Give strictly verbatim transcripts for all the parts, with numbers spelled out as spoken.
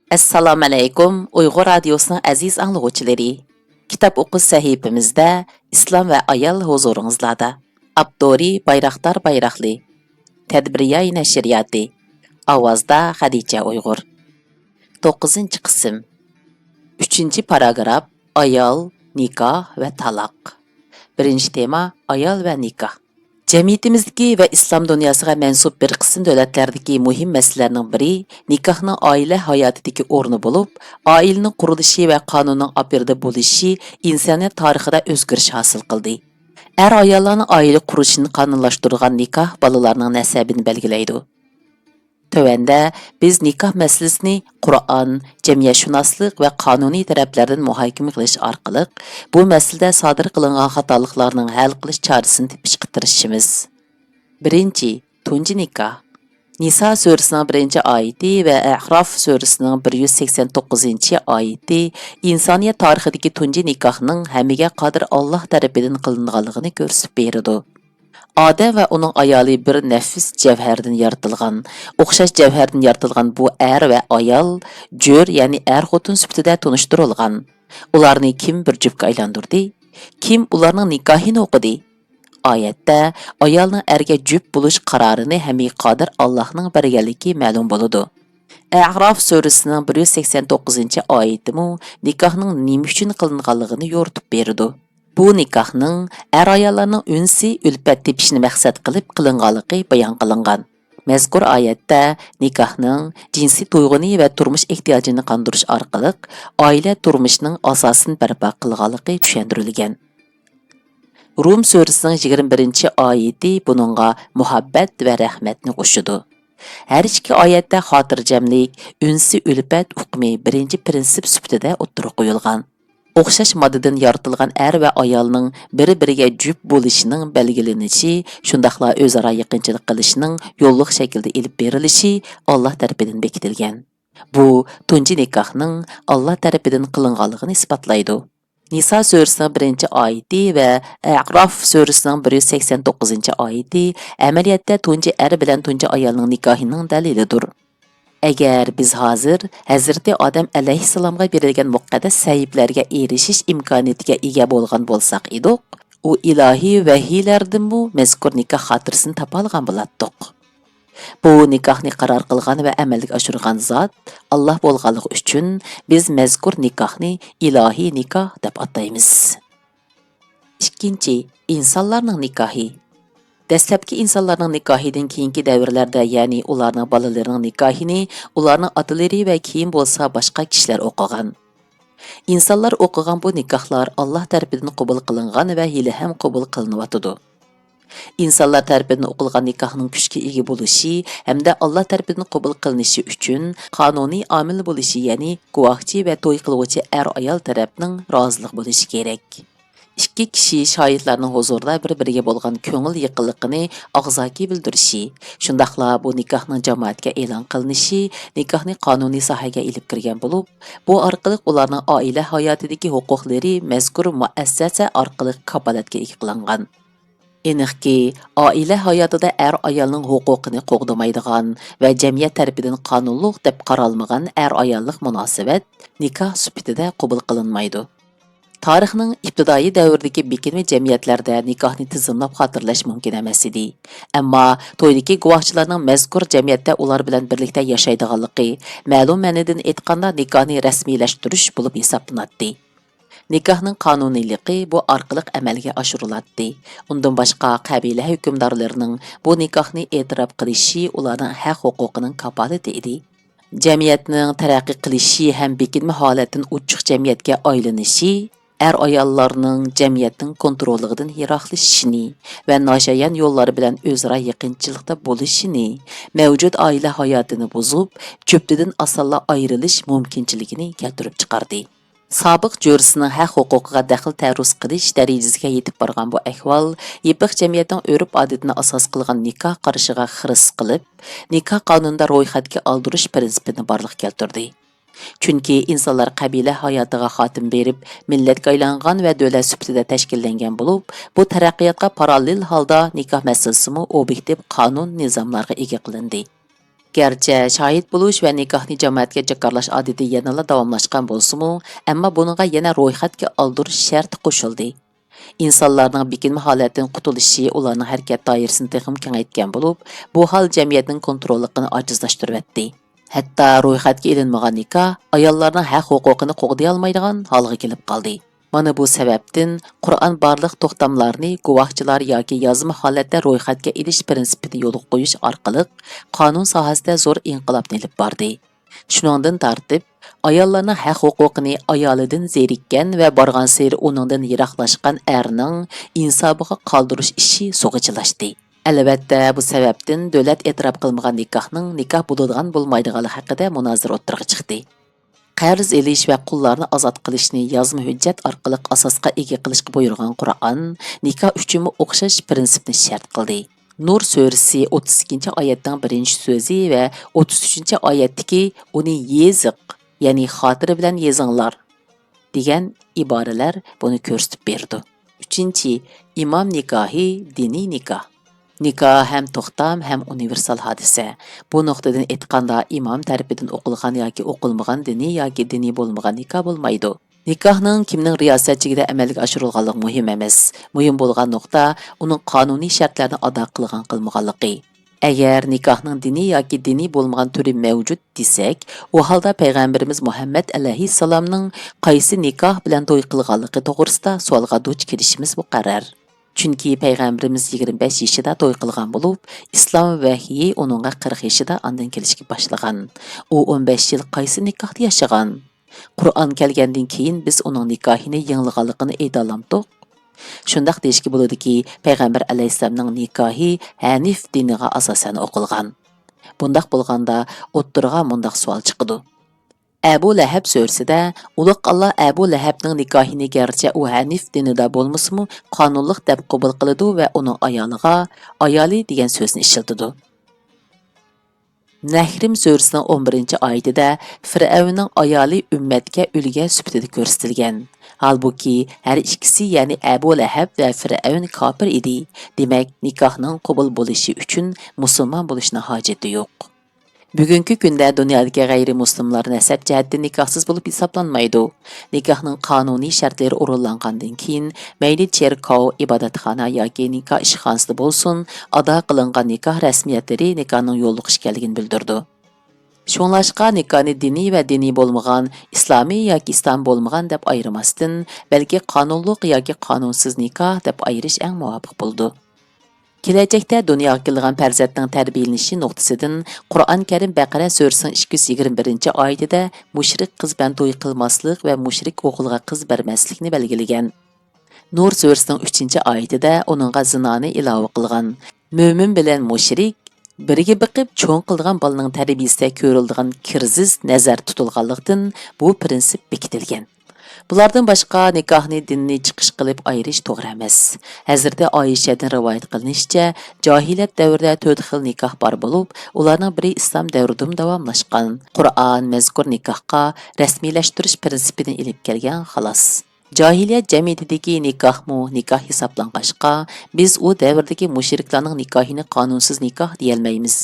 ئەسسالامۇئەلەيكۇم، ئۇيغۇر رادىيوسىنىڭ ئەزىز ئاڭلىغۇچىلىرى. كىتاب ئوقۇش سەھىپىمىزدە ئىسلام ۋە ئايال ھۇزۇرىڭىزلاردا. ئاپتورى بايراقدار بايراقلى. تەدبىرىياي نەشرىياتى. ئاۋازدا خەدىچە ئۇيغۇر. توققۇزىنچى قىسىم. ئۈچىنچى پاراگراف. ئايال، نىكاھ ۋە تالاق. بىرىنچى تېما، ئايال ۋە نىكاھ. جەمئىيىتىمىزدىكى ۋە ئىسلام دۇنياسىغا مەنسۇپ بىر قىسىم دۆلەتلەردىكى مۇھىم مەسىلىلەرنىڭ بىرى نىكاھنىڭ ئائىلە ھاياتىدىكى ئورنى بولۇپ، ئائىلىنىڭ قۇرۇلۇشى ۋە قانۇننىڭ ئاپىرىدە بولۇشى ئىنسانىيەت تارىخىدا ئۆزگىرىش ھاسىل قىلدى. ئەر-ئاياللارنىڭ ئائىلە قۇرۇشىنى قانۇنلاشتۇرىدىغان نىكاھ بالىلارنىڭ نەسەبىنى بەلگىلەيدۇ. تۆۋەندە بىز نىكاھ مەسىلىسىنى قۇرئان، جەمئىيەتشۇناسلىق ۋە قانۇنىي تەرەپلەردىن مۇھاكىمە قىلىش ئارقىلىق، بۇ مەسىلىدە سادىر قىلىنغان خاتالىقلارنىڭ ھەل قىلىش چارىسىنى تېپىشقا تىرىشىمىز. بىرىنچى، تۇنجى نىكاھ. نىسا سۈرىسىنىڭ بىرىنچى ئايىتى ۋە ئەئراف سۈرىسىنىڭ بىر يۈز سەكسەن توققۇزىنچى ئايىتى ئىنسانىيەت تارىخىدىكى تۇنجى نىكاھنىڭ ھەممىگە قادىر ئاللاھ تەرىپىدىن قىلىنغانلىقىنى كۆرسىتىپ بېرىدۇ. ئادەم ۋە ئۇنىڭ ئايالى بىر نەپىس جەۋھەردىن يارىتىلغان. ئوخشاش جەۋھەردىن يارىتىلغان بۇ ئەر ۋە ئايال جۆر، يەنى ئەر-خوتۇن سۈپىتىدە تونۇشتۇرۇلغان. ئۇلارنى كىم بىر جۈپكە ئايلاندۇردى؟ كىم ئۇلارنىڭ نىكاھىنى ئوقۇدى؟ ئايەتتە ئايالنىڭ ئەرگە جۈپ بولۇش قارارىنى ھەممىگە قادىر ئاللاھنىڭ بەرگەنلىكى مەلۇم بولىدۇ. ئەئراف سۈرىسىنىڭ بىر يۈز سەكسەن توققۇزىنچى ئايىتىمۇ نىكاھنىڭ نېمە ئۈچۈن قىلىنغانلىقىنى يورۇتۇپ بېرىدۇ. بۇ نىكاھنىڭ ئەر-ئاياللارنىڭ ئۈنسى، ئۈلپەت تېپىشىنى مەقسەت قىلىپ قىلىنغانلىقى بايان قىلىنغان. مەزكۇر ئايەتتە نىكاھنىڭ جىنسىي تۇيغۇنى ۋە تۇرمۇش ئېھتىياجىنى قاندۇرۇش ئارقىلىق ئائىلە تۇرمۇشىنىڭ ئاساسىنى بەرپا قىلغانلىقى چۈشەندۈرۈلگەن. رۇم سۈرىسىنىڭ يىگىرمە بىرىنچى ئايىتى بۇنىڭغا مۇھەببەت ۋە رەھمەتنى قوشىدۇ. ھەر ئىككى ئايەتتە خاتىرجەملىك، ئۈنسى-ئۈلپەت ئۇقۇمى بىرىنچى پىرىنسىپ سۈپىتىدە ئوتتۇرىغا قويۇلغان. ئوخشاش ماددىدىن يارىتىلغان ئەر ۋە ئايالنىڭ بىر-بىرىگە جۈپ بولۇشىنىڭ بەلگىلىنىشى، شۇنداقلا ئۆزئارا يېقىنچىلىق قىلىشنىڭ يوللۇق شەكىلدە ئېلىپ بېرىلىشى ئاللاھ تەرىپىدىن بېكىتىلگەن. بۇ تۇنجى نىكاھنىڭ ئاللاھ تەرىپىدىن قىلىنغانلىقىنى ئىسپاتلايدۇ. نىسا سۈرىسىنىڭ بىرىنچى ئايىتى ۋە ئەئراف سۈرىسىنىڭ بىر يۈز سەكسەن توققۇزىنچى ئايىتى ئەمەلىيەتتە تۇنجى ئەر بىلەن تۇنجى ئايالنىڭ نىكاھىنىڭ دەلىلىدۇر. ئەگەر بىز ھازىر ھەزرىتى ئادەم ئەلەيھىسسالامغا بېرىلگەن مۇقەددەس سەھىپىلەرگە ئېرىشىش ئىمكانىيىتىگە ئىگە بولغان بولساق ئىدۇق، ئۇ ئىلاھىي ۋەھىيلەردىنمۇ مەزكۇر نىكاھ خاتىرىسىنى تاپالىغان بولاتتۇق. بۇ نىكاھنى قارار قىلغان ۋە ئەمەلگە ئاشۇرغان زات ئاللاھ بولغانلىقى ئۈچۈن، بىز مەزكۇر نىكاھنى ئىلاھىي نىكاھ دەپ ئاتايمىز. ئىككىنچى، ئىنسانلارنىڭ نىكاھى. دەسلەپكى ئىنسانلارنىڭ نىكاھىدىن كېيىنكى دەۋرلەردە، يەنى ئۇلارنىڭ بالىلىرىنىڭ نىكاھىنى ئۇلارنىڭ ئاتىلىرى ۋە كېيىن بولسا باشقا كىشىلەر ئوقۇغان. ئىنسانلار ئوقۇغان بۇ نىكاھلار ئاللاھ تەرىپىدىن قوبۇل قىلىنغان ۋە ھېلىھەم قوبۇل قىلىنىۋاتىدۇ. ئىنسانلار تەرىپىدىن ئوقۇلغان نىكاھنىڭ كۈچكە ئىگە بولۇشى ھەمدە ئاللاھ تەرىپىدىن قوبۇل قىلىنىشى ئۈچۈن قانۇنىي ئامىل بولۇشى، يەنى گۇۋاھچى ۋە توي قىلغۇچى ئەر-ئايال تەرەپنىڭ رازىلىقى بولۇشى كېرەك. ئىككى كىشى شاھىتلارنىڭ ھۇزۇرىدا بىر-بىرىگە بولغان كۆڭۈل يېقىنلىقىنى ئاغزاكى بىلدۈرۈشى، شۇنداقلا بۇ نىكاھنىڭ جامائەتكە ئېلان قىلىنىشى نىكاھنى قانۇنىي ساھەگە ئېلىپ كىرگەن بولۇپ، بۇ ئارقىلىق ئۇلارنىڭ ئائىلە ھاياتىدىكى ھوقۇقلىرى مەزكۇر مۇئەسسەسە ئارقىلىق كاپالەتكە ئىگە قىلىنغان. ئېنىقكى، ئائىلە ھاياتىدا ئەر-ئايالنىڭ ھوقۇقىنى قوغدىمايدىغان ۋە جەمئىيەت تەرىپىدىن قانۇنلۇق دەپ قارالمىغان ئەر-ئاياللىق مۇناسىۋەت نىكاھ سۈپىتىدە قوبۇل قىلىنمايدۇ. تارىخنىڭ ئىپتىدائىي دەۋرىدىكى بېكىنمە جەمئىيەتلەردە نىكاھنى تىزىملاپ خاتىرىلەش مۇمكىن ئەمەس ئىدى. ئەمما تويدىكى گۇۋاھچىلارنىڭ مەزكۇر جەمئىيەتتە ئۇلار بىلەن بىرلىكتە ياشايدىغانلىقى، مەلۇم مەنىدىن ئېيتقاندا، نىكاھنى رەسمىيلەشتۈرۈش بولۇپ ھېسابلىناتتى. نىكاھنىڭ قانۇنىيلىقى بۇ ئارقىلىق ئەمەلگە ئاشۇرۇلاتتى. ئۇندىن باشقا، قەبىلە ھۆكۈمدارلىرىنىڭ بۇ نىكاھنى ئېتىراپ قىلىشى ئۇلارنىڭ ھەق-ھوقۇقىنىڭ كاپالىتى ئىدى. جەمئىيەتنىڭ تەرەققىي قىلىشى ھەم بېكىنمە ھالەتتىن ئوچۇق جەمئىيەتكە ئايلىنىشى ئەر-ئاياللارنىڭ جەمئىيەتنىڭ كونتروللۇقىدىن يىراقلىشىشىنى ۋە ناشايان يوللار بىلەن ئۆزئارا يېقىنچىلىقتا بولۇشىنى، مەۋجۇت ئائىلە ھاياتىنى بۇزۇپ، جۈپتىدىن ئاسانلا ئايرىلىش مۇمكىنچىلىكىنى كەلتۈرۈپ چىقاردى. سابىق جۆرىسىنىڭ ھەق-ھوقۇقىغا دەخلى-تەرۇز قىلىش دەرىجىسىگە يېتىپ بارغان بۇ ئەھۋال يېپىق جەمئىيەتنىڭ ئۆرپ-ئادىتىنى ئاساس قىلغان نىكاھ قارىشىغا خىرىس قىلىپ، نىكاھ قانۇنىدا رويخەتكە ئالدۇرۇش پىرىنسىپىنى بارلىققا كەلتۈردى. چۈنكى ئىنسانلار قەبىلە ھاياتىغا خاتىمە بېرىپ، مىللەتكە ئايلانغان ۋە دۆلەت سۈپىتىدە تەشكىللەنگەن بولۇپ، بۇ تەرەققىياتقا پاراللېل ھالدا نىكاھ مەسىلىسىمۇ ئوبيېكتىپ قانۇن نىزاملارغا ئىگە قىلىندى. گەرچە شاھىت بولۇش ۋە نىكاھنى جامائەتكە جاكارلاش ئادىتى يەنىلا داۋاملاشقان بولسىمۇ، ئەمما بۇنىڭغا يەنە رويخەتكە ئالدۇرۇش شەرتى قوشۇلدى. ئىنسانلارنىڭ بېكىنمە ھالەتتىن قۇتۇلۇشى ئۇلارنىڭ ھەرىكەت دائىرىسىنى تېخىمۇ كېڭەيتكەن بولۇپ، بۇ ھال جەمئىيەتنىڭ كونتروللۇقىنى ئاجىزلاشتۇرۇۋەتتى. ھەتتا رويخەتكە ئېلىنمىغان نىكاھ ئاياللارنىڭ ھەق-ھوقۇقىنى قوغدىيالمايدىغان ھالغا كېلىپ قالدى. مانا بۇ سەۋەبتىن قۇرئان بارلىق توختاملارنى گۇۋاھچىلار ياكى يازما ھالەتتە رويخەتكە ئېلىش پىرىنسىپىنى يولغا قويۇش ئارقىلىق قانۇن ساھەسىدە زور ئىنقىلابنى ئېلىپ باردى. شۇنىڭدىن تارتىپ، ئاياللارنىڭ ھەق-ھوقۇقىنى ئايالىدىن زېرىككەن ۋە بارغانسېرى ئۇنىڭدىن يىراقلاشقان ئەرنىڭ ئىنسابىغا قالدۇرۇش ئىشى سۇغا چىلاشتى. ئەلۋەتتە، بۇ سەۋەبتىن دۆلەت ئېتىراپ قىلمىغان نىكاھنىڭ نىكاھ بولىدىغان بولمايدىغانلىقى ھەققىدە مۇنازىرە ئوتتۇرىغا چىقتى. قەرز ئېلىش ۋە قۇللارنى ئازاد قىلىشنى يازما ھۆججەت ئارقىلىق ئاساسقا ئىگە قىلىشقا بۇيرۇغان قۇرئان نىكاھ ئۈچۈنمۇ ئوخشاش پىرىنسىپنى شەرت قىلدى. نۇر سۈرىسى ئوتتۇز ئىككىنچى ئايەتنىڭ بىرىنچى سۆزى ۋە ئوتتۇز ئۈچىنچى ئايەتتىكى «ئۇنى يېزىق، يەنى خاتىرە بىلەن يېزىڭلار» دېگەن ئىبارىلەر بۇنى كۆرسىتىپ بېرىدۇ. ئۈچىنچى، ئىمام نىكاھى دىنىي نىكاھ. نىكاھ ھەم توختام، ھەم ئۇنىۋېرسال ھادىسە. بۇ نۇقتىدىن ئېيتقاندا، ئىمام تەرىپىدىن ئوقۇلغان ياكى ئوقۇلمىغان دىنىي ياكى دىنىي بولمىغان نىكاھ بولمايدۇ. نىكاھنىڭ كىمنىڭ رىياسەتچىلىكىدە ئەمەلگە ئاشۇرۇلغانلىقى مۇھىم ئەمەس. مۇھىم بولغان نۇقتا ئۇنىڭ قانۇنىي شەرتلەرنى ئادا قىلغان-قىلمىغانلىقى. ئەگەر نىكاھنىڭ دىنىي ياكى دىنىي بولمىغان تۈرى مەۋجۇت دېسەك، ئۇ ھالدا پەيغەمبىرىمىز مۇھەممەد ئەلەيھىسسالامنىڭ قايسى نىكاھ بىلەن توي قىلغانلىقى توغرىسىدا سوئالغا دۇچ كېلىشىمىز مۇقەررەر. چۈنكى پەيغەمبىرىمىز يىگىرمە بەش يېشىدا توي قىلغان بولۇپ، ئىسلام ۋەھيى ئۇنىڭغا قىرىق يېشىدا ئاندىن كېلىشكە باشلىغان. ئۇ ئون بەش يىل قايسى نىكاھتا ياشىغان؟ قۇرئان كەلگەندىن كېيىن بىز ئۇنىڭ نىكاھىنى يېڭىلىغانلىقىنى ئېيتالامتۇق؟ شۇنداق دېيىشكە بولىدۇكى، پەيغەمبەر ئەلەيھىسسالامنىڭ نىكاھى ھەنىف دىنىغا ئاساسەن ئوقۇلغان. بۇنداق بولغاندا، ئوتتۇرىغا مۇنداق سوئال چىقىدۇ. ئەبۇ لەھەب سۈرىسىدە ئۇلۇغ ئاللا ئەبۇ لەھەبنىڭ نىكاھىنى گەرچە ئۇ ھەنىف دىنىدا بولمىسىمۇ، قانۇنلۇق دەپ قوبۇل قىلىدۇ ۋە ئۇنىڭ ئايالىغا «ئايالى» دېگەن سۆزنى ئىشلىتىدۇ. نەھرىم سۈرىسىنىڭ ئون بىرىنچى ئايىتىدە فىرئەۋننىڭ ئايالى ئۈممەتكە ئۈلگە سۈپىتىدە كۆرسىتىلگەن. ھالبۇكى، ھەر ئىككىسى، يەنى ئەبۇ لەھەب ۋە فىرئەۋن كاپىر ئىدى. دېمەك، نىكاھنىڭ قوبۇل بولۇشى ئۈچۈن مۇسۇلمان بولۇشنىڭ ھاجىتى يوق. بۈگۈنكى كۈندە دۇنيادىكى غەيرىي مۇسۇلمانلار نەسەب جەھەتتىن نىكاھسىز بولۇپ ھېسابلانمايدۇ. نىكاھنىڭ قانۇنىي شەرتلىرى ئورۇنلانغاندىن كېيىن، مەيلى چېركاۋ، ئىبادەتخانا ياكى نىكاھ ئىشخانىسىدا بولسۇن، ئادا قىلىنغان نىكاھ رەسمىيەتلىرى نىكاھنىڭ يوللۇق ئىكەنلىكىنى بىلدۈرىدۇ. شۇڭلاشقا، نىكاھنى دىنىي ۋە دىنىي بولمىغان، ئىسلامىي ياكى ئىسلام بولمىغان دەپ ئايرىماستىن، بەلكى قانۇنلۇق ياكى قانۇنسىز نىكاھ دەپ ئايرىش ئەڭ مۇۋاپىق بولىدۇ. كېلەچەكتە دۇنياغا كېلىدىغان پەرزەنتنىڭ تەربىيەلىنىشى نۇقتىسىدىن، قۇرئان كەرىم بەقەرە سۈرىسىنىڭ ئىككى يۈز يىگىرمە بىرىنچى ئايىتىدە مۇشرىك قىز بىلەن توي قىلماسلىق ۋە مۇشرىك ئوغۇلغا قىز بەرمەسلىكنى بەلگىلىگەن. نۇر سۈرىسىنىڭ ئۈچىنچى ئايىتىدە ئۇنىڭغا زىنانى ئىلاۋە قىلغان. مۆمىن بىلەن مۇشرىك بىرگە بېقىپ چوڭ قىلىدىغان بالىنىڭ تەربىيىسىدە كۆرۈلىدىغان كىرىزىس نەزەردە تۇتۇلغانلىقتىن، بۇ پىرىنسىپ بېكىتىلگەن. بۇلاردىن باشقا، نىكاھنى دىننى چىقىش قىلىپ ئايرىش توغرا ئەمەس. ھەزرىتى ئائىشەدىن رىۋايەت قىلىنىشىچە، جاھىلىيەت دەۋرىدە تۆت خىل نىكاھ بار بولۇپ، ئۇلارنىڭ بىرى ئىسلام دەۋرىدىمۇ داۋاملاشقان. قۇرئان مەزكۇر نىكاھقا رەسمىيلەشتۈرۈش پىرىنسىپىنى ئېلىپ كەلگەن، خالاس. جاھىلىيەت جەمئىيىتىدىكى نىكاھمۇ نىكاھ ھېسابلانغاچقا، بىز ئۇ دەۋردىكى مۇشرىكلارنىڭ نىكاھىنى قانۇنسىز نىكاھ دېيەلمەيمىز.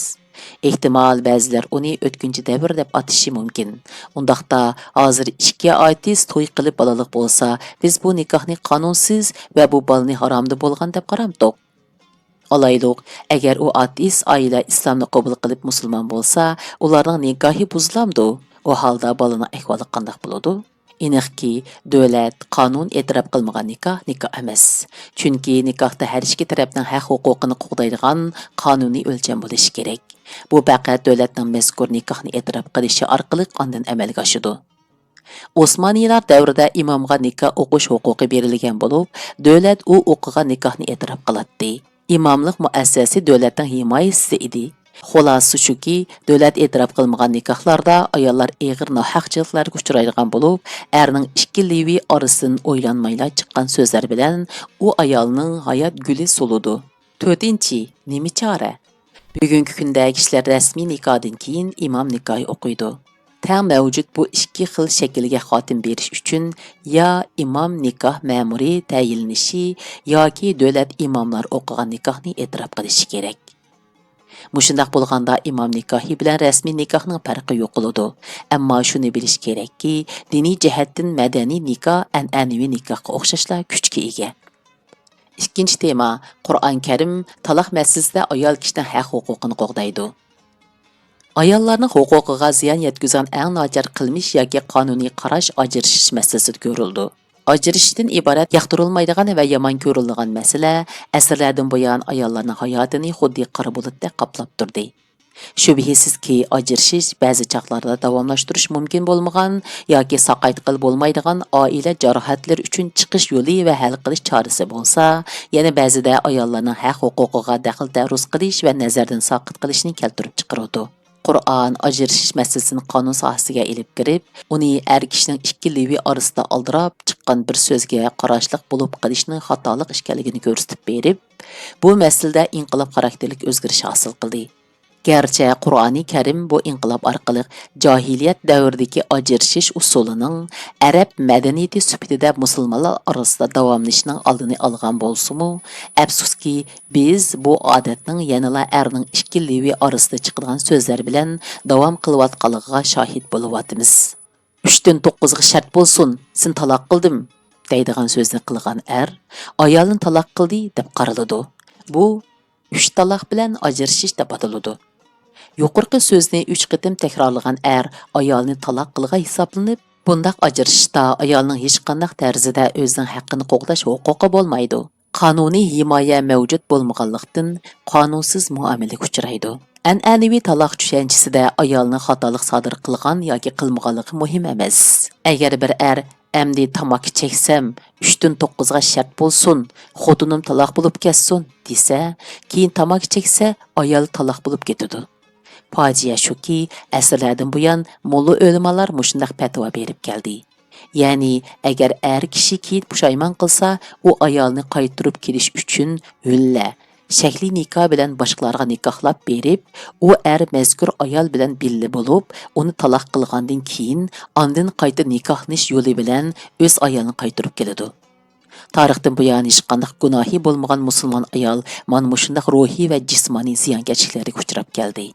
ئېھتىمال، بەزىلەر ئۇنى ئۆتكۈنچى دەۋر دەپ ئاتىشى مۇمكىن. ئۇنداقتا، ھازىر ئىككى ئاتىس توي قىلىپ بالىلىق بولسا، بىز بۇ نىكاھنى قانۇنسىز ۋە بۇ بالىنى ھارامدا بولغان دەپ قارامتۇق؟ ئالايلۇق، ئەگەر ئۇ ئاتىس ئائىلە ئىسلامنى قوبۇل قىلىپ مۇسۇلمان بولسا، ئۇلارنىڭ نىكاھى بۇزۇلامدۇ؟ ئۇ ھالدا بالىنىڭ ئەھۋالى قانداق بولىدۇ؟ ئېنىقكى، دۆلەت، قانۇن ئېتىراپ قىلمىغان نىكاھ نىكاھ ئەمەس. چۈنكى نىكاھتا ھەر ئىككى تەرەپنىڭ ھەق-ھوقۇقىنى قوغدايدىغان قانۇنىي ئۆلچەم بولۇشى كېرەك. بۇ پەقەت دۆلەتنىڭ مەزكۇر نىكاھنى ئېتىراپ قىلىشى ئارقىلىق ئاندىن ئەمەلگە ئاشىدۇ. ئوسمانىيلار دەۋرىدە ئىمامغا نىكاھ ئوقۇش ھوقۇقى بېرىلگەن بولۇپ، دۆلەت ئۇ ئوقۇغان نىكاھنى ئېتىراپ قىلاتتى. ئىماملىق مۇئەسسەسە دۆلەتنىڭ ھىمايىسىدە ئىدى. خۇلاسىسى شۇكى، دۆلەت ئېتىراپ قىلمىغان نىكاھلاردا ئاياللار ئېغىر ناھەقچىلىقلارغا ئۇچرايدىغان بولۇپ، ئەرنىڭ ئىككى لېۋى ئارىسىدىن ئويلانمايلا چىققان سۆزلەر بىلەن ئۇ ئايالنىڭ ھايات گۈلى سولىدۇ. تۆتىنچى، نېمە چارە؟ بۈگۈنكى كۈندە كىشىلەر رەسمىي نىكاھدىن كېيىن ئىمام نىكاھى ئوقۇيدۇ. تەڭ مەۋجۇت بۇ ئىككى خىل شەكىلگە خاتىمە بېرىش ئۈچۈن يا ئىمام نىكاھ مەمۇرى تەيىنلىنىشى ياكى دۆلەت ئىماملار ئوقۇغان نىكاھنى ئېتىراپ قىلىشى كېرەك. مۇشۇنداق بولغاندا ئىمام نىكاھى بىلەن رەسمىي نىكاھنىڭ پەرقى يوقىلىدۇ. ئەمما شۇنى بىلىش كېرەككى، دىنىي جەھەتتىن مەدەنىي نىكاھ ئەنئەنىۋى نىكاھقا ئوخشاشلا كۈچكە ئىگە. ئىككىنچى تېما، قۇرئان كەرىم تالاق مەسىلىسىدە ئايال كىشىنىڭ ھەق ھوقۇقىنى قوغدايدۇ. ئاياللارنىڭ ھوقۇقىغا زىيان يەتكۈزىدىغان ئەڭ ناچار قىلمىش ياكى قانۇنىي قاراش ئاجرىشىش مەسىلىسىدە كۆرۈلىدۇ. ئاجرىشىشتىن ئىبارەت ياقتۇرۇلمايدىغان ۋە يامان كۆرۈلىدىغان مەسىلە ئەسىرلەردىن بۇيان ئاياللارنىڭ ھاياتىنى خۇددى قارا بۇلۇتتەك قاپلاپ تۇردى. شۈبھىسىزكى، ئاجرىشىش بەزى چاغلاردا داۋاملاشتۇرۇش مۇمكىن بولمىغان ياكى ساقايتقىلى بولمايدىغان ئائىلە جاراھەتلىرى ئۈچۈن چىقىش يولى ۋە ھەل قىلىش چارىسى بولسا، يەنە بەزىدە ئاياللارنىڭ ھەق ھوقۇقىغا دەخلى تەرۇز قىلىش ۋە نەزەردىن ساقىت قىلىشنى كەلتۈرۈپ چىقىرىدۇ. قۇرئان ئاجرىشىش مەسىلىسىنى قانۇن ساھەسىگە ئېلىپ كىرىپ، ئۇنى ئەر كىشىنىڭ ئىككى لېۋى ئارىسىدا ئالدىراپ چىققان بىر سۆزگە قاراشلىق بولۇپ قېلىشنىڭ خاتالىق ئىكەنلىكىنى كۆرسىتىپ بېرىپ، بۇ مەسىلىدە ئىنقىلاب خاراكتېرلىك ئۆزگىرىش ھاسىل قىلدى. گەرچە قۇرئانى كەرىم بۇ ئىنقىلاب ئارقىلىق جاھىلىيەت دەۋرىدىكى ئاجرىشىش ئۇسۇلىنىڭ ئەرەب مەدەنىيىتى سۈپىتىدە مۇسۇلمانلار ئارىسىدا داۋاملىشىشىنىڭ ئالدىنى ئالغان بولسىمۇ، ئەپسۇسكى، بىز بۇ ئادەتنىڭ يەنىلا ئەرنىڭ ئىككى لېۋى ئارىسىدا چىقىدىغان سۆزلەر بىلەن داۋام قىلىۋاتقانلىقىغا شاھىت بولۇۋاتىمىز. «ئۈچتىن توققۇزغا شەرت بولسۇن، سېنى تالاق قىلدىم» دەيدىغان سۆزنى قىلغان ئەر ئايالىنى تالاق قىلدى دەپ قارىلىدۇ. بۇ ئۈچ تالاق بىلەن ئاجرىشىش دەپ ئاتىلىدۇ. يۇقىرىقى سۆزنى ئۈچ قېتىم تەكرارلىغان ئەر ئايالىنى تالاق قىلغان ھېسابلىنىپ، بۇنداق ئاجرىشىشتا ئايالنىڭ ھېچقانداق تەرزىدە ئۆزىنىڭ ھەققىنى قوغداش ھوقۇقى بولمايدۇ. قانۇنىي ھىمايە مەۋجۇت بولمىغانلىقتىن، قانۇنسىز مۇئامىلىگە ئۇچرايدۇ. ئەنئەنىۋى تالاق چۈشەنچىسىدە ئايالنىڭ خاتالىق سادىر قىلغان ياكى قىلمىغانلىقى مۇھىم ئەمەس. ئەگەر بىر ئەر «ئەمدى تاماكا چەكسەم، ئۈچتىن توققۇزغا شەرت بولسۇن، خوتۇنۇم تالاق بولۇپ كەتسۇن» دېسە، كېيىن تاماكا چەكسە، ئايال تالاق بولۇپ كېتىدۇ. پاجىئە شۇكى، ئەسىرلەردىن بۇيان موللا ئۆلىمالار مۇشۇنداق پەتىۋا بېرىپ كەلدى. يەنى، ئەگەر ئەر كىشى كېيىن پۇشايمان قىلسا، ئۇ ئايالنى قايتۇرۇپ كېلىش ئۈچۈن ھۈللە، شەكلىي نىكاھ بىلەن باشقىلارغا نىكاھلاپ بېرىپ، ئۇ ئەر مەزكۇر ئايال بىلەن بىللە بولۇپ، ئۇنى تالاق قىلغاندىن كېيىن، ئاندىن قايتا نىكاھلىنىش يولى بىلەن ئۆز ئايالىنى قايتۇرۇپ كېلىدۇ. تارىختىن بۇيان ھېچقانداق گۇناھى بولمىغان مۇسۇلمان ئايال مانا مۇشۇنداق روھىي ۋە جىسمانىي زىيانكەشلىكلەرگە ئۇچراپ كەلدى.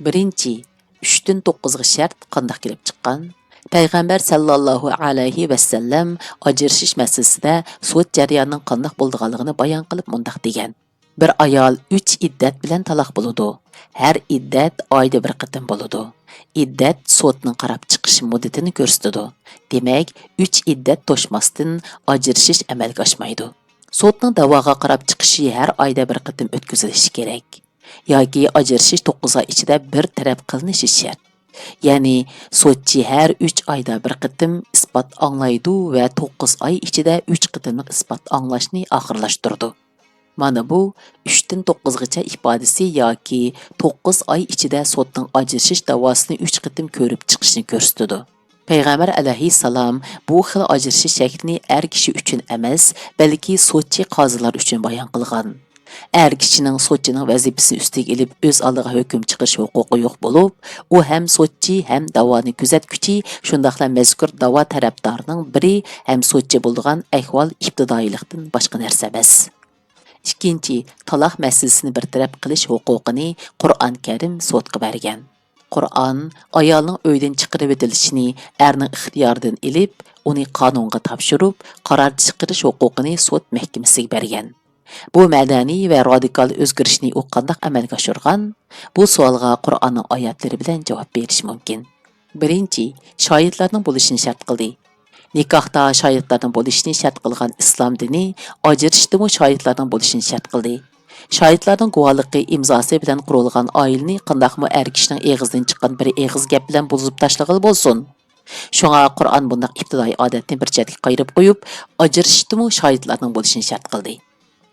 بىرىنچى، ئۈچتىن توققۇزغا شەرت قانداق كېلىپ چىققان؟ پەيغەمبەر سەللەللاھۇ ئەلەيھى ۋەسەللەم ئاجرىشىش مەسىلىسىدە سوت جەريانىنىڭ قانداق بولىدىغانلىقىنى بايان قىلىپ مۇنداق دېگەن: «بىر ئايال ئۈچ ئىددەت بىلەن تالاق بولىدۇ. ھەر ئىددەت ئايدا بىر قېتىم بولىدۇ. ئىددەت سوتنىڭ قاراپ چىقىش مۇددىتىنى كۆرسىتىدۇ. دېمەك، ئۈچ ئىددەت توشماستىن ئاجرىشىش ئەمەلگە ئاشمايدۇ. سوتنىڭ دەۋاغا قاراپ چىقىشى ھەر ئايدا بىر قېتىم ئۆتكۈزۈلۈشى كېرەك. ياكى ئاجرىشىش توققۇز ئاي ئىچىدە بىر تەرەپ قىلىنىشى شەرت. يەنى سوتچى ھەر ئۈچ ئايدا بىر قېتىم ئىسپات ئاڭلايدۇ ۋە توققۇز ئاي ئىچىدە ئۈچ قېتىملىق ئىسپات ئاڭلاشنى ئاخىرلاشتۇرىدۇ.» مانا بۇ «ئۈچتىن توققۇزغىچە» ئىپادىسى ياكى توققۇز ئاي ئىچىدە سوتنىڭ ئاجرىشىش داۋاسىنى ئۈچ قېتىم كۆرۈپ چىقىشنى كۆرسىتىدۇ. پەيغەمبەر ئەلەيھىسسالام بۇ خىل ئاجرىشىش شەكلىنى ئەر كىشى ئۈچۈن ئەمەس، بەلكى سوتچى، قازىلار ئۈچۈن بايان قىلغان. ئەر كىشىنىڭ سوتچىنىڭ ۋەزىپىسىنى ئۈستىگە ئېلىپ ئۆز ئالدىغا ھۆكۈم چىقىرىش ھوقۇقى يوق بولۇپ، ئۇ ھەم سوتچى، ھەم داۋانى كۆزەتكۈچى، شۇنداقلا مەزكۇر داۋا تەرەپدارىنىڭ بىرى ھەم سوتچى بولىدىغان ئەھۋال ئىپتىدائىيلىقتىن باشقا نەرسە ئەمەس. ئىككىنچى، تالاق مەسىلىسىنى بىر تەرەپ قىلىش ھوقۇقىنى قۇرئان كەرىم سوتقا بەرگەن. قۇرئان ئايالنىڭ ئۆيدىن چىقىرىۋېتىلىشىنى ئەرنىڭ ئىختىيارىدىن ئېلىپ، ئۇنى قانۇنغا تاپشۇرۇپ، قارار چىقىرىش ھوقۇقىنى سوت مەھكىمىسىگە بەرگەن. بۇ مەدەنىي ۋە رادىكال ئۆزگىرىشنى ئۇ قانداق ئەمەلگە ئاشۇرغان؟ بۇ سوئالغا قۇرئاننىڭ ئايەتلىرى بىلەن جاۋاب بېرىش مۇمكىن. بىرىنچى، شاھىتلارنىڭ بولۇشىنى شەرت قىلدى. نىكاھتا شاھىتلارنىڭ بولۇشىنى شەرت قىلغان ئىسلام دىنى ئاجرىشىشتىمۇ شاھىتلارنىڭ بولۇشىنى شەرت قىلدى. شاھىتلارنىڭ گۇۋاھلىقى ئىمزاسى بىلەن قۇرۇلغان ئائىلىنى قانداقمۇ ئەر كىشىنىڭ ئېغىزىدىن چىققان بىر ئېغىز گەپ بىلەن بۇزۇپ تاشلىغىلى بولسۇن. شۇڭا قۇرئان بۇنداق ئىپتىدائىي ئادەتنى بىر چەتكە قايرىپ قويۇپ، ئاجرىشىشتىمۇ شاھىتلارنىڭ بولۇشىنى شەرت قىلدى.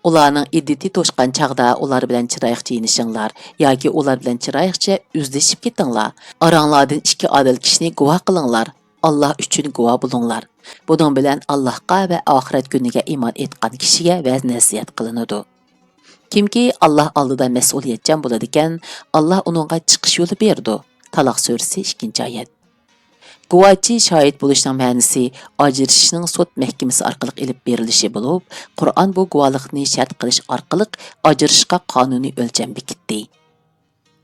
ئۇلارنىڭ ئىددىتى توشقان چاغدا ئۇلار بىلەن چىرايلىقچە يېنىشىڭلار ياكى ئۇلار بىلەن چىرايلىقچە ئۈزلىشىپ كېتىڭلار. ئاراڭلاردىن ئىككى ئادىل كىشىنى گۇۋاھ قىلىڭلار. ئاللاھ ئۈچۈن گۇۋاھ بولۇڭلار. بۇنىڭ بىلەن ئاللاھقا ۋە ئاخىرەت كۈنىگە ئىمان ئېيتقان كىشىگە ۋەز-نەسىھەت قىلىنىدۇ. كىمكى ئاللاھ ئالدىدا مەسئۇلىيەتچان بولىدىكەن، ئاللاھ ئۇنىڭغا چىقىش يولى بېرىدۇ. تالاق سۈرىسى، ئىككىنچى ئايەت. گۇۋاھچى، شاھىت بولۇشنىڭ مەنىسى ئاجرىشىشنىڭ سوت مەھكىمىسى ئارقىلىق ئېلىپ بېرىلىشى بولۇپ، قۇرئان بۇ گۇۋاھلىقنى شەرت قىلىش ئارقىلىق ئاجرىشىشقا قانۇنىي ئۆلچەم بېكىتتى.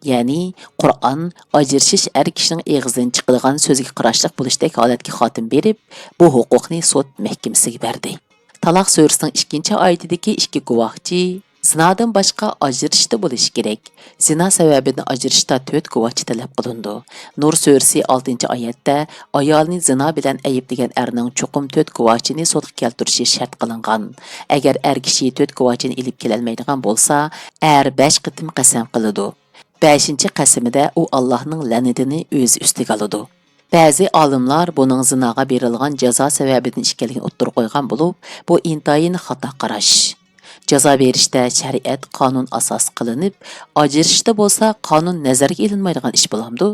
يەنى قۇرئان ئاجرىشىش ئەر كىشىنىڭ ئېغىزىدىن چىقىدىغان سۆزگە قاراشلىق بولۇشتەك ھالەتكە خاتىمە بېرىپ، بۇ ھوقۇقنى سوت مەھكىمىسىگە بەردى. تالاق سۈرىسىنىڭ ئىككىنچى ئايىتىدىكى ئىككى گۇۋاھچى زىنادىن باشقا ئاجرىشىشتا بولۇشى كېرەك. زىنا سەۋەبىدىن ئاجرىشىشتا تۆت گۇۋاھچى تەلەپ قىلىنىدۇ. نۇر سۈرىسى ئالتىنچى ئايەتتە ئايالىنى زىنا بىلەن ئەيىبلىگەن ئەرنىڭ چوقۇم تۆت گۇۋاھچىنى سوتقا كەلتۈرۈشى شەرت قىلىنغان. ئەگەر ئەر كىشى تۆت گۇۋاھچىنى ئېلىپ كېلەلمەيدىغان بولسا، ئەر بەش قېتىم قەسەم قىلىدۇ. بەشىنچى قەسىمىدە ئۇ ئاللاھنىڭ لەنىتىنى ئۆزى ئۈستىگە ئالىدۇ. بەزى ئالىملار بۇنىڭ زىناغا بېرىلغان جازا سەۋەبىدىن ئىكەنلىكىنى ئوتتۇرىغا قويغان بولۇپ، بۇ ئىنتايىن خاتا قاراش. جازا بېرىشتە شەرىئەت قانۇن ئاساس قىلىنىپ، ئاجرىشىشتا بولسا قانۇن نەزەرگە ئېلىنمايدىغان ئىش بولامدۇ؟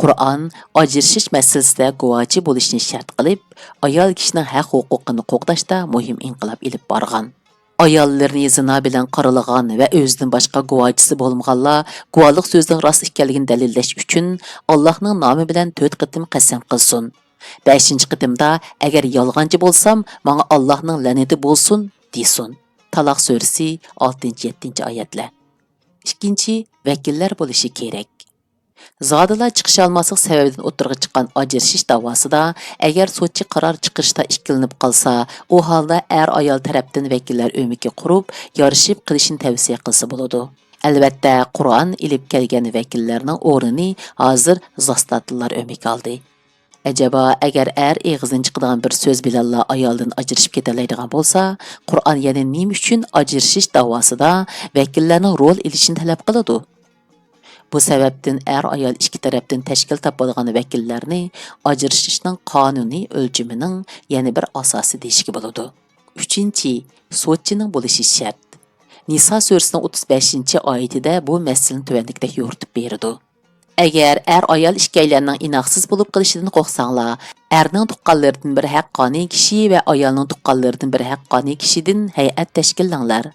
قۇرئان ئاجرىشىش مەسىلىسىدە گۇۋاھچى بولۇشنى شەرت قىلىپ، ئايال كىشىنىڭ ھەق ھوقۇقىنى قوغداشتا مۇھىم ئىنقىلاب ئېلىپ بارغان. ئاياللىرىنى زىنا بىلەن قارىلىغان ۋە ئۆزىدىن باشقا گۇۋاھچىسى بولمىغانلار گۇۋاھلىق سۆزىنىڭ راست ئىكەنلىكىنى دەلىللەش ئۈچۈن، ئاللاھنىڭ نامى بىلەن تۆت قېتىم قەسەم قىلسۇن. بەشىنچى قېتىمدا، ئەگەر يالغانچى بولسام، ماڭا ئاللاھنىڭ لەنىتى بولسۇن، دېسۇن. تالاق سۈرىسى، ئالتىنچى، يەتتىنچى ئايەتلەر. ئىككىنچى، ۋەكىللەر بولۇشى كېرەك. زادىلا چىقىشالماسلىق سەۋەبىدىن ئوتتۇرىغا چىققان ئاجرىشىش داۋاسىدا، ئەگەر سوتچى قارار چىقىرىشتا ئىككىلىنىپ قالسا، ئۇ ھالدا ئەر-ئايال تەرەپتىن ۋەكىللەر ئۆمىكى قۇرۇپ، يارىشىپ قىلىشنى تەۋسىيە قىلسا بولىدۇ. ئەلۋەتتە، قۇرئان ئېلىپ كەلگەن ۋەكىللەرنىڭ ئورنىنى ھازىر زاستاتلار ئۆمىكى ئالدى. ئەجەبا، ئەگەر ئەر ئېغىزدىن چىقىدىغان بىر سۆز بىلەنلا ئايالدىن ئاجرىشىپ كېتەلەيدىغان بولسا، قۇرئان يەنە نېمە ئۈچۈن ئاجرىشىش داۋاسىدا ۋەكىللەرنىڭ رول ئېلىشىنى تەلەپ قىلىدۇ؟ بۇ سەۋەبتىن ئەر-ئايال ئىككى تەرەپتىن تەشكىل تاپىدىغان ۋەكىللەرنى ئاجرىشىشنىڭ قانۇنىي ئۆلچىمىنىڭ يەنە بىر ئاساسى دېيىشكە بولىدۇ. ئۈچىنچى، سوتچىنىڭ بولۇشى شەرت. نىسا سۈرىسىنىڭ ئوتتۇز بەشىنچى ئايىتىدە بۇ مەسىلىنى تۆۋەندىكىدەك يورۇتۇپ بېرىدۇ. ئەگەر ئەر-ئايال ئىككىيلەننىڭ ئىناقسىز بولۇپ قېلىشىدىن قورقساڭلار، ئەرنىڭ تۇغقانلىرىدىن بىر ھەققانىي كىشى ۋە ئايالنىڭ تۇغقانلىرىدىن بىر ھەققانىي كىشىدىن ھەيئەت تەشكىللەڭلار.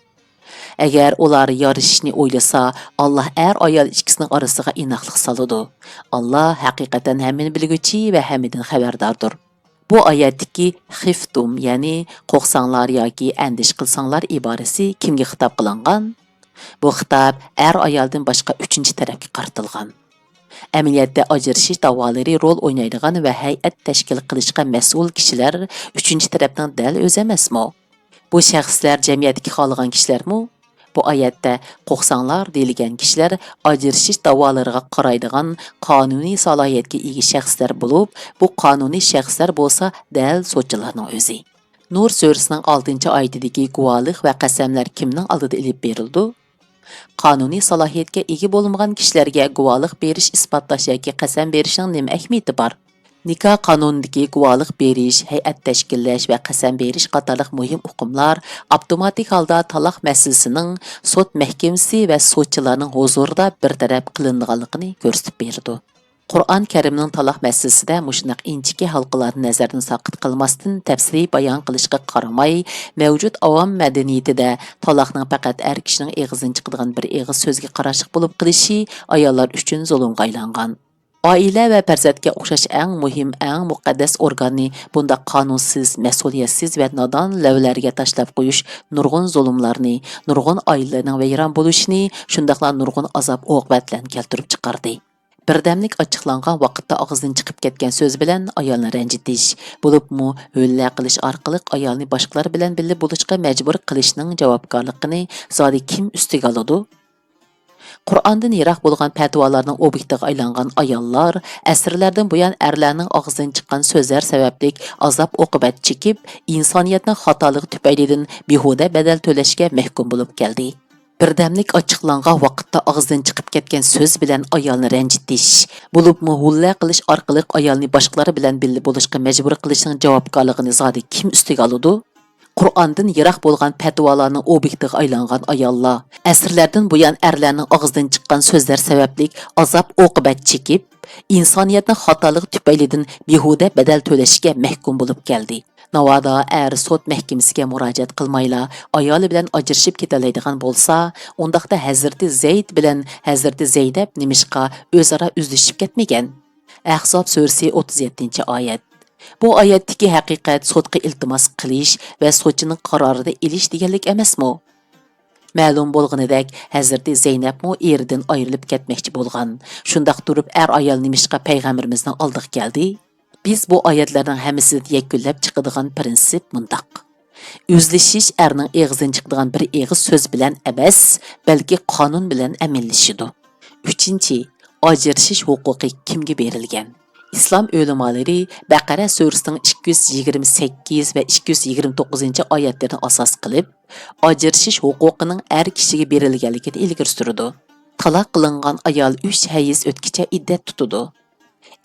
ئەگەر ئۇلار يارىشىشنى ئويلىسا، ئاللا ئەر-ئايال ئىككىسىنىڭ ئارىسىغا ئىناقلىق سالىدۇ. ئاللا ھەقىقەتەن ھەممىنى بىلگۈچى ۋە ھەممىدىن خەۋەرداردۇر. بۇ ئايەتتىكى خىفتۇم، يەنى قورقساڭلار ياكى ئەندىشە قىلساڭلار ئىبارىسى كىمگە خىتاب قىلىنغان؟ بۇ خىتاب ئەر-ئايالدىن باشقا ئۈچىنچى تەرەپكە قارىتىلغان. ئەمەلىيەتتە ئاجرىشىش داۋالىرى رول ئوينايدىغان ۋە ھەيئەت تەشكىل قىلىشقا مەسئۇل كىشىلەر ئۈچىنچى تەرەپنىڭ دەل ئۆزى ئەمەسمۇ؟ بۇ شەخسلەر جەمئىيەتتىكى خالىغان كىشىلەرمۇ؟ بۇ ئايەتتە قورقساڭلار دېيىلگەن كىشىلەر ئاجرىشىش داۋالىرىغا قارايدىغان قانۇنىي سالاھىيەتكە ئىگە شەخسلەر بولۇپ، بۇ قانۇنىي شەخسلەر بولسا دەل سوتچىلارنىڭ ئۆزى. نۇر سۈرىسىنىڭ ئالتىنچى ئايىتىدىكى گۇۋاھلىق ۋە قەسەملەر كىمنىڭ ئالدىدا ئېلىپ بېرىلىدۇ؟ قانۇنىي سالاھىيەتكە ئىگە بولمىغان كىشىلەرگە گۇۋاھلىق بېرىش، ئىسپاتلاش ياكى قەسەم بېرىشنىڭ نېمە ئەھمىيىتى بار؟ نىكاھ قانۇنىدىكى گۇۋاھلىق بېرىش، ھەيئەت تەشكىللەش ۋە قەسەم بېرىش قاتارلىق مۇھىم ئۇقۇملار ئاپتوماتىك ھالدا تالاق مەسىلىسىنىڭ سوت مەھكىمىسى ۋە سوتچىلارنىڭ ھۇزۇرىدا بىر تەرەپ قىلىنىدىغانلىقىنى كۆرسىتىپ بېرىدۇ. قۇرئان كەرىمنىڭ تالاق مەسىلىسىدە مۇشۇنداق ئىنچىكە ھالقىلارنى نەزەردىن ساقىت قىلماستىن، تەپسىلىي بايان قىلىشقا قارىماي، مەۋجۇت ئاۋام مەدەنىيىتىدە تالاقنىڭ پەقەت ئەر كىشىنىڭ ئېغىزىدىن چىقىدىغان بىر ئېغىز سۆزگە قاراشلىق بولۇپ قېلىشى ئاياللار ئۈچۈن زۇلۇمغا ئايلانغان. ئائىلە ۋە پەرزەنتكە ئوخشاش ئەڭ مۇھىم، ئەڭ مۇقەددەس ئورگاننى بۇنداق قانۇنسىز، مەسئۇلىيەتسىز ۋە نادان لەۋلەرگە تاشلاپ قويۇش نۇرغۇن زۇلۇملارنى، نۇرغۇن ئائىلىلەرنىڭ ۋەيران بولۇشىنى، شۇنداقلا نۇرغۇن ئازاب-ئوقۇبەتلەرنى كەلتۈرۈپ چىقاردى. بىردەملىك ئاچچىقلانغان ۋاقىتتا ئاغزىدىن چىقىپ كەتكەن سۆز بىلەن ئايالنى رەنجىتىش، بولۇپمۇ ھۆللە قىلىش ئارقىلىق ئايالنى باشقىلار بىلەن بىللە بولۇشقا مەجبۇر قىلىشنىڭ جاۋابكارلىقىنى زادى كىم ئۈستىگە ئالىدۇ؟ قۇرئاندىن يىراق بولغان پەتىۋالارنىڭ ئوبيېكتىغا ئايلانغان ئاياللار ئەسىرلەردىن بۇيان ئەرلەرنىڭ ئاغزىدىن چىققان سۆزلەر سەۋەبلىك ئازاب-ئوقۇبەت چېكىپ، ئىنسانىيەتنىڭ خاتالىقى تۈپەيلىدىن بىھۇدە بەدەل تۆلەشكە مەھكۇم بولۇپ كەلدى. بىردەملىك ئاچچىقلانغان ۋاقىتتا ئاغزىدىن چىقىپ كەتكەن سۆز بىلەن ئايالنى رەنجىتىش، بولۇپمۇ ھۆللە قىلىش ئارقىلىق ئايالنى باشقىلار بىلەن بىللە بولۇشقا مەجبۇر قىلىشنىڭ جاۋابكارلىقىنى زادى كىم ئۈستىگە ئالىدۇ؟ قۇرئاندىن يىراق بولغان پەتىۋالارنىڭ ئوبيېكتىغا ئايلانغان ئاياللار، ئەسىرلەردىن بۇيان ئەرلەرنىڭ ئاغزىدىن چىققان سۆزلەر سەۋەبلىك ئازاب-ئوقۇبەت چېكىپ، ئىنسانىيەتنىڭ خاتالىقى تۈپەيلىدىن بىھۇدە بەدەل تۆلەشكە مەھكۇم بولۇپ كەلدى. ناۋادا ئەر سوت مەھكىمىسىگە مۇراجىئەت قىلمايلا، ئايالى بىلەن ئاجرىشىپ كېتەلەيدىغان بولسا، ئۇنداقتا ھەزرىتى زەيد بىلەن ھەزرىتى زەينەپ نېمىشقا ئۆزئارا ئۈزلىشىپ كەتمىگەن؟ ئەھزاب سۈرىسى، ئوتتۇز يەتتىنچى ئايەت. بۇ ئايەتتىكى ھەقىقەت سوتقا ئىلتىماس قىلىش ۋە سوتچىنىڭ قارارىنى ئېلىش دېگەنلىك ئەمەسمۇ؟ مەلۇم بولغىنىدەك، ھەزرىتى زەينەپمۇ ئېرىدىن ئايرىلىپ كەتمەكچى بولغان. شۇنداق تۇرۇپ، ئەر ئايال نېمىشقا پەيغەمبىرىمىزنىڭ ئالدىغا كەلدى؟ بىز بۇ ئايەتلەرنىڭ ھەممىسىدىن يەكۈنلەپ چىقىدىغان پىرىنسىپ مۇنداق: ئۈزلىشىش ئەرنىڭ ئېغىزىدىن چىقىدىغان بىر ئېغىز سۆز بىلەن ئەمەس، بەلكى قانۇن بىلەن ئەمەللىشىدۇ. ئۈچىنچى، ئاجرىشىش ھوقۇقى كىمگە بېرىلگەن؟ ئىسلام ئۆلىمالىرى بەقەرە سۈرىسىنىڭ ئىككى يۈز يىگىرمە سەككىز ۋە ئىككى يۈز يىگىرمە توققۇزىنچى ئايەتلىرىنى ئاساس قىلىپ، ئاجرىشىش ھوقۇقىنىڭ ئەر كىشىگە بېرىلگەنلىكىنى ئىلگىرى سۈرىدۇ. تالاق قىلىنغان ئايال ئۈچ ھەيز ئۆتكىچە ئىددەت تۇتىدۇ.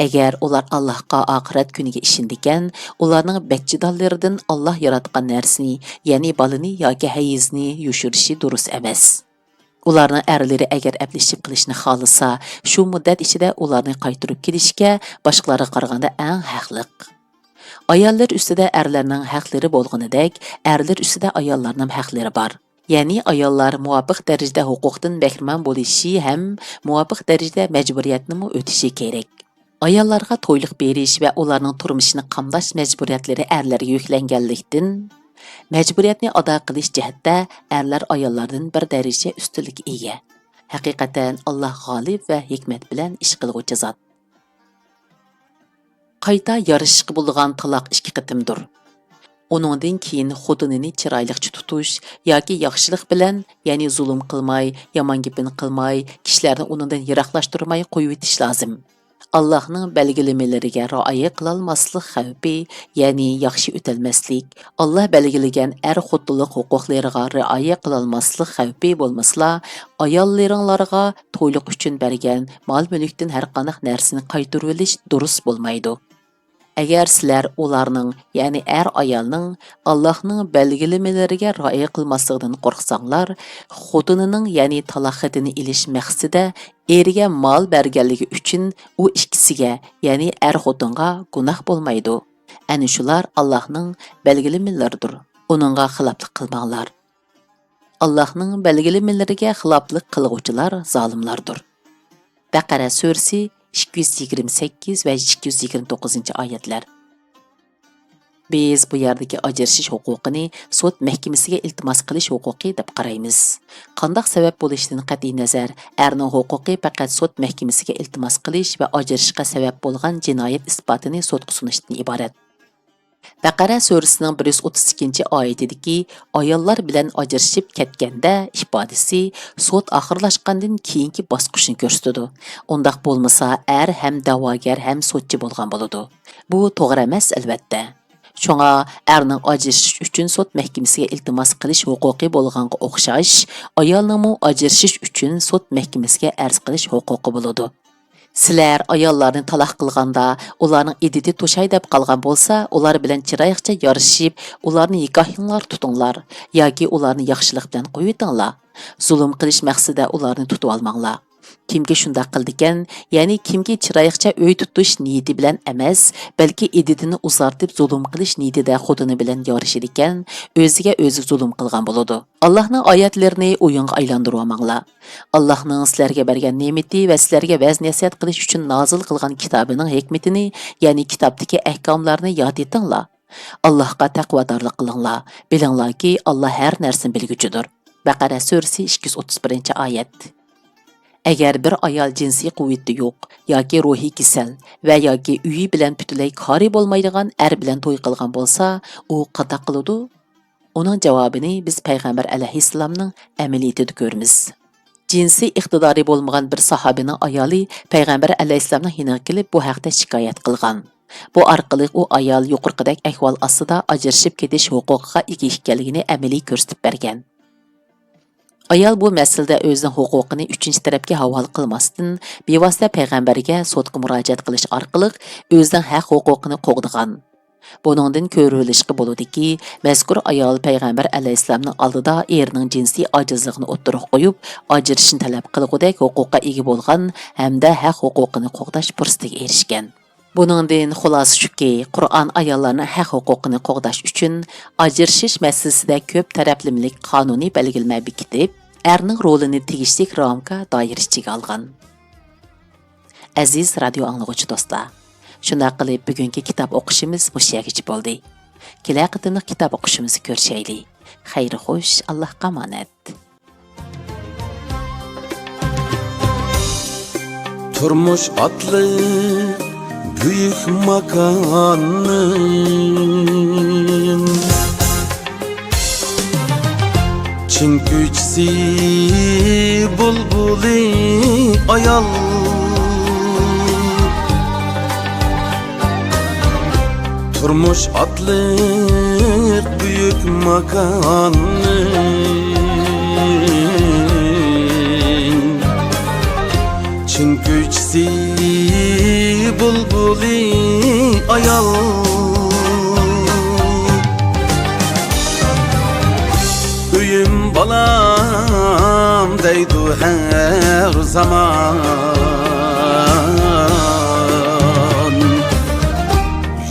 ئەگەر ئۇلار ئاللاھقا، ئاخىرەت كۈنىگە ئىشىنىدىكەن، ئۇلارنىڭ بەچچىدانلىرىدىن ئاللاھ ياراتقان نەرسىنى، يەنى بالىنى ياكى ھەيزنى يوشۇرۇشى دۇرۇس ئەمەس. ئۇلارنىڭ ئەرلىرى ئەگەر ئەپلىشىپ قېلىشنى خالىسا، شۇ مۇددەت ئىچىدە ئۇلارنى قايتۇرۇپ كېلىشكە باشقىلارغا قارىغاندا ئەڭ ھەقلىق. ئاياللار ئۈستىدە ئەرلەرنىڭ ھەقلىرى بولغىنىدەك، ئەرلەر ئۈستىدە ئاياللارنىڭ ھەقلىرى بار. يەنى ئاياللار مۇۋاپىق دەرىجىدە ھوقۇقتىن بەھرىمەن بولۇشى ھەم مۇۋاپىق دەرىجىدە مەجبۇرىيەتنىمۇ ئۆتىشى كېرەك. ئاياللارغا تويلۇق بېرىش ۋە ئۇلارنىڭ تۇرمۇشىنى قامداش مەجبۇرىيەتلىرى ئەرلەرگە يۈكلەنگەنلىكتىن، مەجبۇرىيەتنى ئادا قىلىش جەھەتتە ئەرلەر ئاياللاردىن بىر دەرىجە ئۈستۈنلۈككە ئىگە. ھەقىقەتەن، ئاللاھ غالىب ۋە ھېكمەت بىلەن ئىش قىلغۇچى زات. قايتا يارىشىشقا بولىدىغان تالاق ئىككى قېتىمدۇر. ئۇنىڭدىن كېيىن خوتۇنىنى چىرايلىقچە تۇتۇش ياكى ياخشىلىق بىلەن، يەنى زۇلۇم قىلماي، يامان گېپىنى قىلماي، كىشىلەرنى ئۇنىڭدىن يىراقلاشتۇرماي قويۇۋېتىش لازىم. ئاللاھنىڭ بەلگىلىمىلىرىگە رىئايە قىلالماسلىق خەۋپى، يەنى ياخشى ئۆتەلمەسلىك، ئاللاھ بەلگىلىگەن ئەر-خوتۇنلۇق ھوقۇقلىرىغا رىئايە قىلالماسلىق خەۋپى بولمىسىلا، ئاياللىرىڭلارغا تويلۇق ئۈچۈن بەرگەن مال-مۈلۈكتىن ھەرقانداق نەرسىنى قايتۇرۇۋېلىش دۇرۇس بولمايدۇ. ئەگەر سىلەر ئۇلارنىڭ، يەنى ئەر-ئايالنىڭ ئاللاھنىڭ بەلگىلىمىلىرىگە رىئايە قىلماسلىقىدىن قورقساڭلار، خوتۇنىنىڭ، يەنى تالاق خېتىنى ئېلىش مەقسىتىدە ئېرىگە مال بەرگەنلىكى ئۈچۈن ئۇ ئىككىسىگە، يەنى ئەر-خوتۇنغا گۇناھ بولمايدۇ. ئەنە شۇلار ئاللاھنىڭ بەلگىلىمىلىرىدۇر. ئۇنىڭغا خىلاپلىق قىلماڭلار. ئاللاھنىڭ بەلگىلىمىلىرىگە خىلاپلىق قىلغۇچىلار زالىملاردۇر. بەقەرە سۈرىسى ئىككى يۈز يىگىرمە سەككىز ۋە ئىككى يۈز يىگىرمە توققۇزىنچى ئايەتلەر. بىز بۇ يەردىكى ئاجرىشىش ھوقۇقىنى سوت مەھكىمىسىگە ئىلتىماس قىلىش ھوقۇقى دەپ قارايمىز. قانداق سەۋەب بولۇشىدىن قەتئىينەزەر، ئەرنىڭ ھوقۇقى پەقەت سوت مەھكىمىسىگە ئىلتىماس قىلىش ۋە ئاجرىشىشقا سەۋەب بولغان جىنايەت ئىسپاتىنى سوتقا سۇنۇشتىن ئىبارەت. بەقەرە سۈرىسىنىڭ بىر يۈز ئوتتۇز ئىككىنچى ئايىتىدىكى «ئاياللار بىلەن ئاجرىشىپ كەتكەندە» ئىپادىسى سوت ئاخىرلاشقاندىن كېيىنكى باسقۇچنى كۆرسىتىدۇ. ئۇنداق بولمىسا، ئەر ھەم دەۋاگەر ھەم سوتچى بولغان بولىدۇ. بۇ توغرا ئەمەس، ئەلۋەتتە. شۇڭا ئەرنىڭ ئاجرىشىش ئۈچۈن سوت مەھكىمىسىگە ئىلتىماس قىلىش ھوقۇقى بولغانغا ئوخشاش، ئايالنىڭمۇ ئاجرىشىش ئۈچۈن سوت مەھكىمىسىگە ئەرز قىلىش ھوقۇقى بولىدۇ. سىلەر ئاياللارنى تالاق قىلغاندا، ئۇلارنىڭ ئىددىتى توشاي دەپ قالغان بولسا، ئۇلار بىلەن چىرايلىقچە يارىشىپ، ئۇلارنى ھېكاھىڭلار تۇتۇڭلار ياكى ئۇلارنى ياخشىلىق بىلەن قويۇۋېتىڭلار. زۇلۇم قىلىش مەقسىتىدە ئۇلارنى تۇتۇۋالماڭلار. كىمكى شۇنداق قىلىدىكەن، يەنى كىمكى چىرايلىقچە ئۆي تۇتۇش نىيىتى بىلەن ئەمەس، بەلكى ئىددىتىنى ئۇزارتىپ زۇلۇم قىلىش نىيىتىدە خوتۇنى بىلەن يارىشىدىكەن، ئۆزىگە ئۆزى زۇلۇم قىلغان بولىدۇ. ئاللاھنىڭ ئايەتلىرىنى ئويۇنغا ئايلاندۇرۇۋالماڭلار. ئاللاھنىڭ سىلەرگە بەرگەن نېمىتى ۋە سىلەرگە ۋەز-نەسىھەت قىلىش ئۈچۈن نازىل قىلغان كىتابىنىڭ ھېكمىتىنى، يەنى كىتابتىكى ئەھكاملارنى ياد ئېتىڭلار. ئاللاھقا تەقۋادارلىق قىلىڭلار. بىلىڭلاركى، ئاللاھ ھەر نەرسىنى بىلگۈچىدۇر. بەقەرە سۈرىسى، ئىككى يۈز ئوتتۇز بىرىنچى ئايەت. ئەگەر بىر ئايال جىنسىي قۇۋۋىتى يوق ياكى روھىي كېسەل ۋە ياكى ئۆيى بىلەن پۈتۈنلەي كارى بولمايدىغان ئەر بىلەن توي قىلغان بولسا، ئۇ قانداق قىلىدۇ؟ ئۇنىڭ جاۋابىنى بىز پەيغەمبەر ئەلەيھىسسالامنىڭ ئەمەلىيىتىدە كۆرىمىز. جىنسىي ئىقتىدارى بولمىغان بىر ساھابىنىڭ ئايالى پەيغەمبەر ئەلەيھىسسالامنىڭ يېنىغا كېلىپ، بۇ ھەقتە شىكايەت قىلغان. بۇ ئارقىلىق ئۇ ئايال يۇقىرىقىدەك ئەھۋال ئاستىدا ئاجرىشىپ كېتىش ھوقۇقىغا ئىگە ئىكەنلىكىنى ئەمەلىي كۆرسىتىپ بەرگەن. ئايال بۇ مەسىلىدە ئۆزىنىڭ ھوقۇقىنى ئۈچىنچى تەرەپكە ھاۋالە قىلماستىن، بىۋاسىتە پەيغەمبەرگە سوتقا مۇراجىئەت قىلىش ئارقىلىق ئۆزىنىڭ ھەق ھوقۇقىنى قوغدىغان. بۇنىڭدىن كۆرۈۋېلىشقا بولىدۇكى، مەزكۇر ئايال پەيغەمبەر ئەلەيھىسسالامنىڭ ئالدىدا ئېرىنىڭ جىنسىي ئاجىزلىقىنى ئوتتۇرىغا قويۇپ، ئاجرىشىشنى تەلەپ قىلغۇدەك ھوقۇققا ئىگە بولغان ھەمدە ھەق ھوقۇقىنى قوغداش پۇرسىتىگە ئېرىشكەن. بۇنىڭدىن خۇلاسە شۇكى، قۇرئان ئاياللارنىڭ ھەق ھوقۇقىنى قوغداش ئۈچۈن ئاجرىشىش مەسىلىسىدە كۆپ تەرەپلىمىلىك قانۇنىي بەلگىلىمە بېكىتىپ، ئەرنىڭ رولىنى تېگىشلىك رامكا دائىرىسى ئىچىگە ئالغان. ئەزىز رادىيو ئاڭلىغۇچى دوستلار، شۇنداق قىلىپ بۈگۈنكى كىتاب ئوقۇشىمىز مۇشۇ يەرگىچە بولدى. كېلەر قېتىملىق كىتاب ئوقۇشىمىزدا كۆرۈشەيلى. خەير خوش، ئاللاھقا ئامانەت. تۇرمۇش ئاتلىق بۈيۈك ماكاننىڭ چىن كۈيچىسى بۇلبۇلى ئايال. تۇرمۇش ئاتلىق بۈيۈك ماكاننىڭ چىن كۈيچىسى بۇلبۇلى ئايال. ئۆيۈم بالام دەيدۇ ھەر زامان.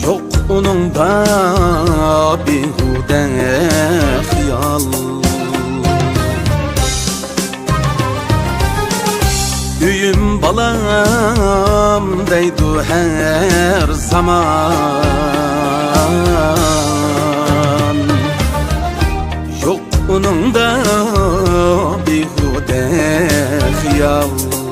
يوق ئۇنىڭدا بىھۇدە خىيال. ئۆيۈم بالام دەيدۇ ھەر زامان. يوق ئۇنىڭدا بىھۇدە خىيال.